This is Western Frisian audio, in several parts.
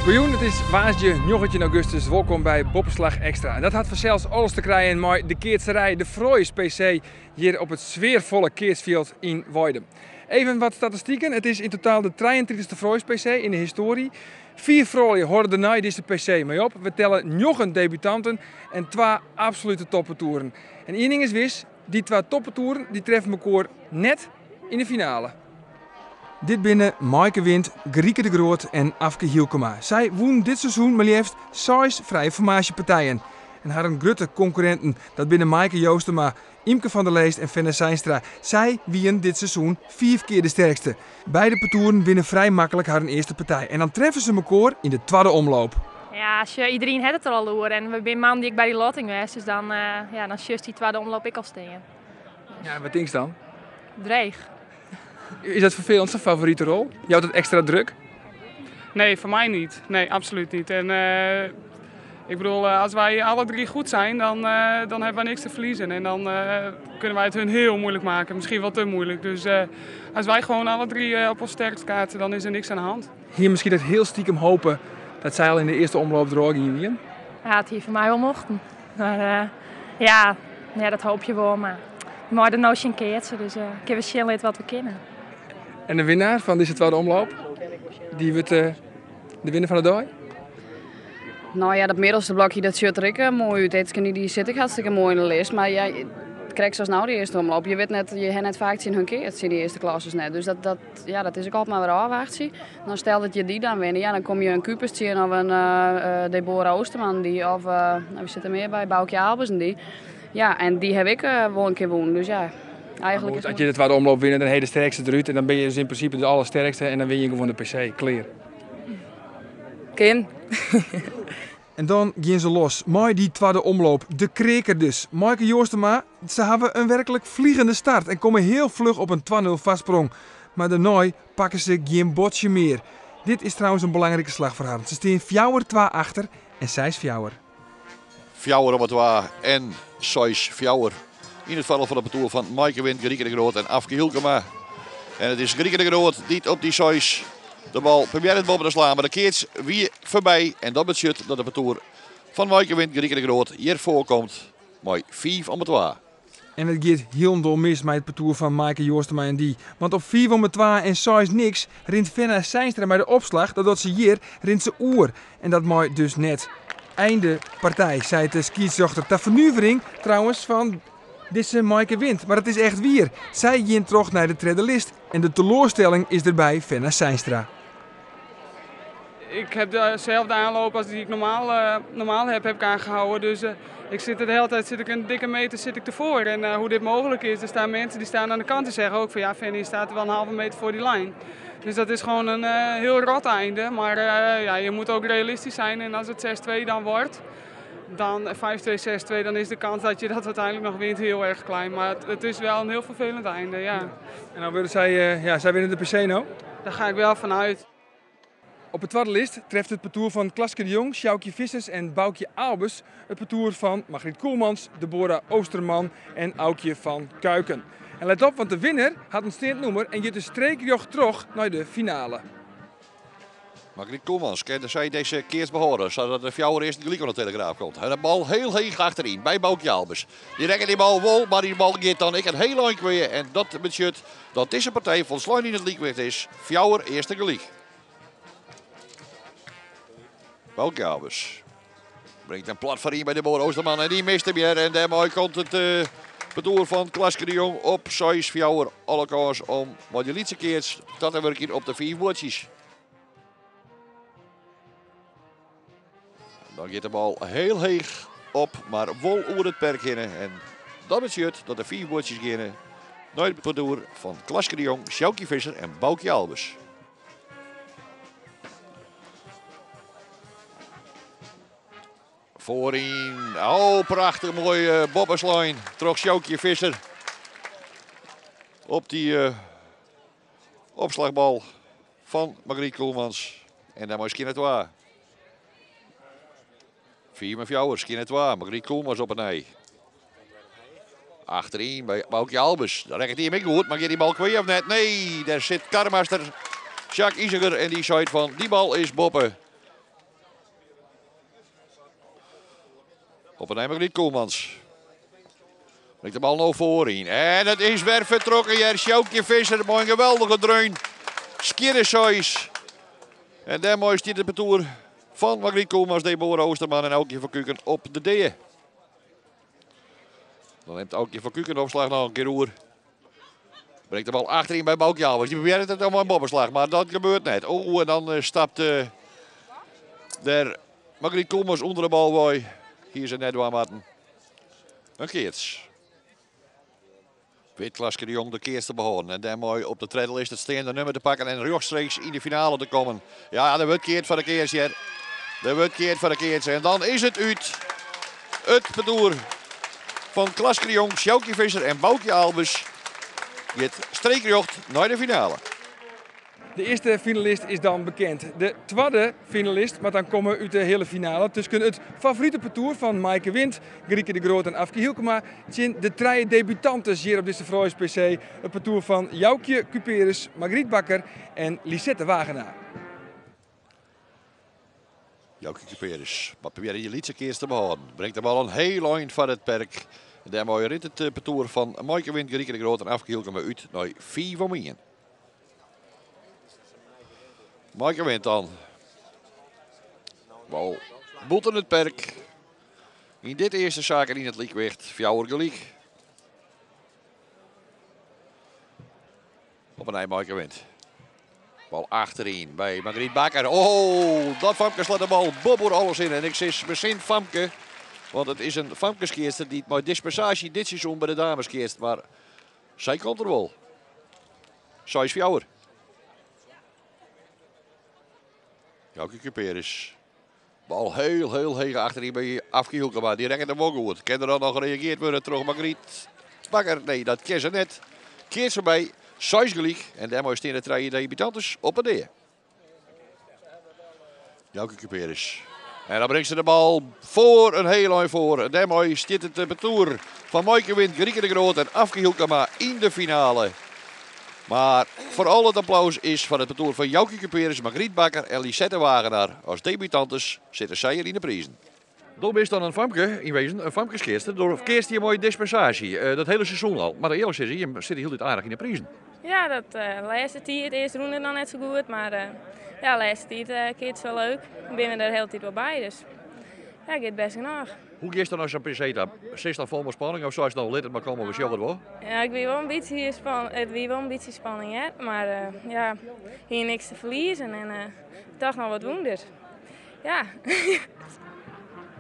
Goejûn, it is woansdei 19 augustus. Wolkom by Boppeslach Ekstra. En dat hat fansels alles te krijen mei de keatserij, de Frouljus PC, hjir op it sfearfolle keatsfjild yn Weidum. Even wat statistiken. It is yn totaal de 33ste Frouljus PC yn de histoarje. Fiif froulju hâlde der nei dizze PC mei op. We telle njoggen debutanten en twa absolute toppartoeren. En ien ding is wis, dy twa toppartoeren dy treffe mekoar net yn de finale. Dit binne Maaike Wind, Gerieke de Groot en Afke Hylkema. Sy wûnen dit seizoen mar leafst seis frije formaasjepartijen. En harren grutte konkurrinten, dat binne Maaike Joostema, Ymke van der Leest en Fenna Zeinstra. Sy wienen dit seizoen fiif kear de sterkste. Beide partoeren winne frij maklik harren earste partij en dan treffe se mekoar yn de twadde omloop. Ja, sjoch, iderien hat it der al oer en we binne moandei ek by dy lotting west, dus dan, ja, dan sjochst dy twadde omloop ek al stean. Ja, en wat tinkst dan? Dreech. Is dat ferfelend, sa'n favorite rol? Jout dat ekstra druk? Nee, foar my net. Nee, absolút net. En ik bedoel, as wy alle drie goed zijn, dan, dan hawwe wy niks te ferliezen. En dan kinne wy it hun hiel muoilik meitsje. Miskien wol te muoilik. Dus as wy gewoan alle drie op ús sterkst keatse, dan is der niks oan de hân. Hie je miskien dat hiel stikem hope dat sy al yn de earste omloop derôf gien wienen? Ja, it hie foar my wol mochten. Mar ja, ja, dat hoopje wol. Mar we meie der no tsjin keatse, dus kinne we sjen litte wat we kinne. En de winnaar fan dizze twadde omloop, dy wurdt de winner fan de dei? No ja, dat middelste blokje dat sjocht der ek moai út. Etske dy sit ek hartstikke moai yn de list. Mar ja, krekt sa as no de earste omloop. Je wit net, je ha net faak tsjin hun keatst, tsjin dy earste klassers net. Dus dat, dat, ja, dat is ek altyd mar wer ôfwachtsje. Dan stel dat je dy dan winne, ja, dan komme je in Kupers tsjin of in Deborah Oosterman dy of no, wie sit der mear by, Boukje Aalbers en dy. Ja, en dy haw ik wol in kear wûn. Dus ja, eigentlik is As je de twadde omloop winne, dan ha je de sterkste derút en dan binne je dus yn prinsipe de allersterkste en dan win je gewoan de PC. Klear. Kin. En dan gean se los mei dy twadde omloop. De kreaker dus. Maaike Joostema, se hawwe in werklik vliegende start en komme hiel fluch op in 2-0 foarsprong. Mar dêrnei pakke se gjin botsje mear. Dit is trouwens in belangrike slach foar harren. Se stean 4-2 achter en 6-4. Fjouwer om 'e twa en 6-4 yn it foardiel fan it partoer fan Maaike Wind, Gerieke de Groot en Afke Hylkema. En it is Gerieke de Groot dy't op dy seis de bal probearret boppe te slaan, mar de keats wie foarby. En dat betsjut dat it partoer fan Maaike Wind, Gerieke de Groot hjir foarkomt mei 5 om 'e twa. En it giet hielendal mis mei it partoer fan Maaike Joostema en dy. Want op 5 om 'e twa en 6 niks rint Fenna Zeinstra mei de opslach. Dat docht se hjir, rint se oer. En dat mei dus net. Einde partij, seit de skiedsrjochter. Ta fernuvering trouwens fan dizze Maaike Wind. Mar it is echt wier. Sy gean troch nei de tredde list. En de teloarstelling is derby Fenna Zeinstra. Ik heb dezelfde aanloop als die ik normaal heb, heb ik aangehouden. Dus ik zit er de hele tijd, zit ik een dikke meter zit ik ervoor. En hoe dit mogelijk is, er staan mensen die staan aan de kant die zeggen ook van ja, Fenny staat er wel een halve meter voor die lijn. Dus dat is gewoon een heel rot einde. Maar ja, je moet ook realistisch zijn. En als het 6-2 dan wordt, dan 5-2, 6-2, dan is de kans dat je dat uiteindelijk nog wint heel erg klein. Maar het is wel een heel vervelend einde, ja. En dan willen zij, ja, zij winnen de PC nou? Daar ga ik wel van uit. Op de tweede list treft het partoer van Klaske de Jong, Sjoukje Vissers en Boukje Aalbers het partoer van Margriet Koelmans, Deborah Oosterman en Aukje van Kuiken. En let op, want de winnaar had een steandnûmer en giet de streekrjocht terug naar de finale. Margriet Koelmans kende zij deze keer behoren, zodat de fjouwer eerst gelijk op de telegraaf komt. En de bal heel heeg achterin bij Boukje Aalbers. Die rekken die bal wel, maar die bal gaat dan ik een heel eind weer. En dat betekent dat deze partij volslijn in het liekwicht is. Fjouwer eerste gelijk. Boukje Aalbers brengt een plat voor bij de Boer Oosterman en die mist hem weer. En daarmee komt het partoer van Klaske de Jong op 6-4. Alle kans om maar die laatste keer dat er werken op de 4 woordjes. Dan gaat de bal heel heeg op, maar wol oer het perk heen. En dat betekent dat de 4 woordjes gaan naar het partoer van Klaske de Jong, Sjoukje Visser en Boukje Aalbers. Voorin, oh prachtig mooi bobberslijn. Troch Sjoukje Visser op die opslagbal van Margriet Koelmans. En daar moest het waar. 4 met 4, skin het waar. Margriet Koelmans op een ei. Achterin bij Boukje Aalbers. Daar rekt hij hem goed, maar gaat die bal kwijt of net? Nee, daar zit karmaster Jacques Iseger en die zei van die bal is boppen. Op 'e nij Margriet Koelmans. Brengt de bal no foaryn. En it is wer fertrokken hjir. Sjoukje Visser mei in geweldige dreun. Skjinne seis. En dêrmei stiet it partoer fan Margriet Koelmans, Deborah Oosterman en Aukje van Kuken op de dea. Dan nimt Aukje van Kuken de opslach noch in kear oer. Brengt de bal achteryn by Boukje Alves. Dy probearret it dan mei in boppeslach, mar dat gebeurt net. Oh, en dan stapt der Margriet Koelmans ûnder de bal wei. Hie se net dwaan moatten. In keats. Wit Klaske de Jong de keats te behâlden en dêrmei op de tredde list it steande nummer te pakken en rjochtstreeks yn de finale te kommen. Ja, der wurdt keard foar de keats hjir. Der wurdt keard foar de keats en dan is it út. It partoer fan Klaske de Jong, Sjoukje Visser en Boukje Albers giet streekrjocht nei de finale. De earste finalist is dan bekend. De twadde finalist moat dan komme út de heale finale tusken it favorite partoer fan Maaike Wind, Gerieke de Groot en Afke Hylkema tsjin de trije debutantes hjir op dizze Frouljus PC, it partoer fan Joukje Kuperus, Margriet Bakker en Lisette Wagenaar. Joukje Kuperus moat probearje dy lytse keats te behâlden. Bringt de bal in hiel ein foar it perk. En dêrmei rint it partoer fan Maaike Wind, Gerieke de Groot en Afke Hylkema út nei 5 om 1. Maaike Wind dan. Bal bûten it perk. Yn dit earste saak en yn it lykwicht fjouwer gelyk. Op 'e nij Maaike Wind. Bal achteryn by Margriet Bakker. Oh, dat famke slacht de bal boppe oer alles hinne. En ik sis besin famke, want it is in famkeskeatster dy't mei dispensaasje dit seizoen by de dames keatst. Mar sy komt der wol. 6-4. Joukje Kuperus. Bal heel, heel heech achteryn by Afke Hylkema. Dy rekket him wol goed. Kin der dan noch reageard wurde troch Margriet Bakker? Nee, dat kin se net. Keats foarby. Seis gelyk. En dêrmei stean de trije debutantes op 'e dea. Joukje Kuperus. En dan bringt se de bal foar in hiel ein foar. En dêrmei stiet it partoer fan Maaike Wind, Gerieke de Groot en Afke Hylkema yn de finale. Mar foaral it applaus is foar it partoer fan Joukje Kuperus, Margriet Bakker en Lisette Wagenaar. As debutantes sitte sy hjir yn de prizen. Do bist dan in famke, yn wezen in famkeskeatster. Do keatst hjir mei dispensaasje, dat hiele seizoen al. Mar earlik sizze, jim sitte hieltyd aardich yn de prizen. Ja, dat lêste tiid, earst rûn it noch net sa goed, mar ja, lêste tiid keatst wol leuk. Binne we der hieltyd wol by, dus ja, giet bêst genôch. Hoe giest dan nei sa'n PC ta? Sitst dan fol mei spanning of seist no lit it mar komme, we sjogge it wol? Ja, ik wie wol in bytsje span it wie wol in bytsje spanning hear, mar ja, hie niks te ferliezen en toch noch wat wûn dus ja.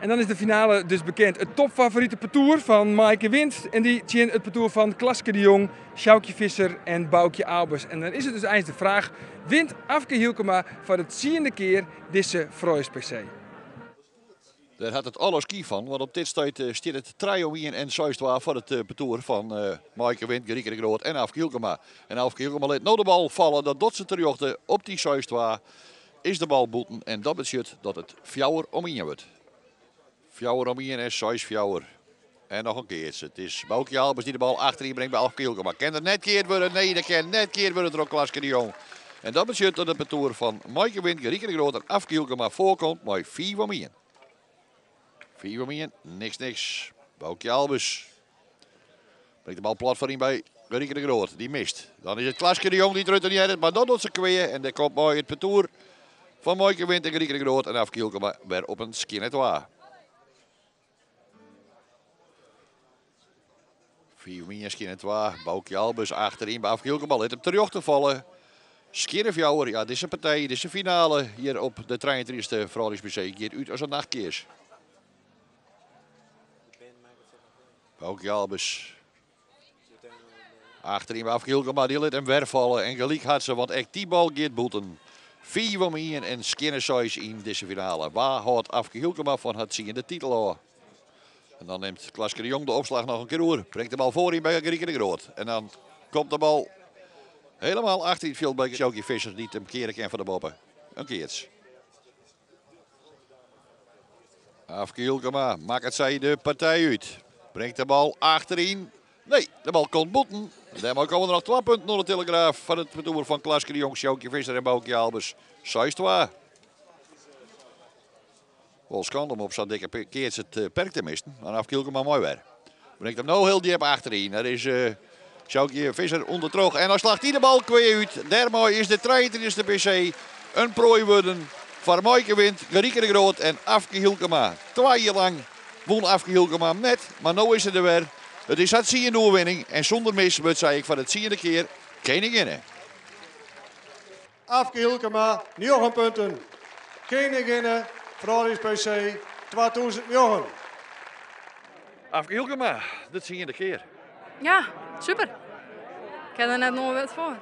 En dan is de finale dus bekend. It topfavorite partoer fan Maaike Wind en dy tsjin it partoer fan Klaske de Jong, Sjoukje Visser en Boukje Albers. En dan is it dus eins de fraach, wint Afke Hylkema foar de tsiende kear dizze Frouljus PC? Dêr hat it alles ky fan, want op dit stuit stiet it trije om ien en seis twa foar it partoer fan Maaike Wind, Gerieke de Groot en Afke Hylkema. En Afke Hylkema lit no de bal falle, dat docht se terjochte. Op dy seis twa is de bal bûten en dat betsjut dat it fjouwer om ien wurdt. Fjouwer om ien en seis fjouwer. En noch in keats. It is Boukje Albers dy't de bal achteryn bringt by Afke Hylkema. Kin der net keard wurde? Nee, der kin net keard wurde troch Klaske de Jong. En dat betsjut dat it partoer fan Maaike Wind, Gerieke de Groot en Afke Hylkema foarkomt mei fiif om ien. Fiif om ien, niks niks. Boukje Albers bringt de bal plat foaryn by Gerieke de Groot. Dy mist. Dan is it Klaske de Jong dy't retournearret, mar dat docht se kwea. En dêr komt mei it partoer fan Maaike Wind en Gerieke de Groot en Afke Hylkema wer op in skjinne twa. Fiif om ien, skjinne twa. Boukje Albers achteryn by Afke Hylkema lit him terjochte falle. Skjinne fjouwer, ja dizze partij, dizze finale hjir op de trijeentrittichste Frouljus PC giet út as in nachtkears. Boukje Albers achteryn by Afke Hylkema, dy lit him wer falle en gelyk hat se, want ek dy bal giet bûten. Fiif om ien en skjinne seis yn dizze finale. Wa hâldt Afke Hylkema fan har tsiende titel ôf? En dan nimt Klaske de Jong de opslach noch in kear oer. Bringt de bal foaryn by Gerieke de Groot. En dan komt de bal helemaal achter yn it fjild by Sjoukje Visser dy't him keare kin fan de boppe. In keats. Afke Hylkema makket sy de partij út. Bringt de bal achteryn. Nee, de bal komt bûten. En dêrmei komme der noch twa punten oan de telegraaf foar it partoer fan Klaske de Jong, Sjoukje Visser en Boukje Albers. 6-2. Wol skande om op sa'n dikke keats it eh, perk te missen. Mar Afke Hylkema moai wer. Bringt him no hiel djip achteryn. Daar is uh, Sjoukje Visser ûndertroch. En dan slacht hy de bal kwea út. Dêrmei is de 33e PC in proai wurden foar Maaike Wind, Gerieke de Groot en Afke Hylkema. Twa jier lang wûn Afke Hylkema net, mar no is se der wer. It is har tsiende oerwinning en sûnder mis wurdt sy ek foar de tsiende kear keninginne. Afke Hylkema, njoggen punten. Keninginne, Frouljus PC 2009. Afke Hylkema, de tsiende kear. Ja, super. Ik ha der net noait wurd foar.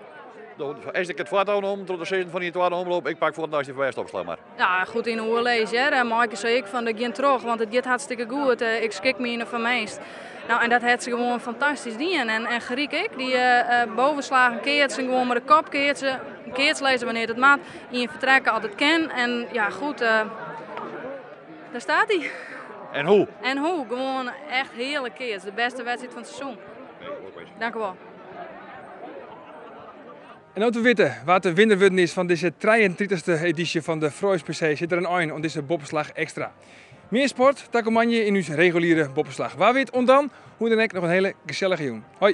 As ik it foartou nommen troch te sizzen fan yn de twadde omloop, ik pak fuort neist dy fêst opslach mar. Ja, goed yn oerlis hear. Maaike sei ek fan der gean troch, want it giet hartstikke goed. Ik skik my yn de ferminst. Nou, en dat hat se gewoan fantastysk dien. En, en Geriek ek, dy uh, bovenslagen keatsen, gewoan mei de kop keatsen. Keats lizze wannear't it moat. Ien fertrekke as it kin. En ja, goed, uh, daar staat hy. En hoe? En hoe? Gewoan echt hearlik keats. De bêste wedstriid fan it seizoen. Dank u wel. En om te witten wa't de winner wurden is fan dizze 33e edysje fan de Frouljus PC sit der in ein oan dizze Boppeslach Ekstra. Mear sport takom moandei yn ús reguliere Boppeslach. Wa wit oant dan, hoe dan ek noch in hiele gesellige jûn. Hoi!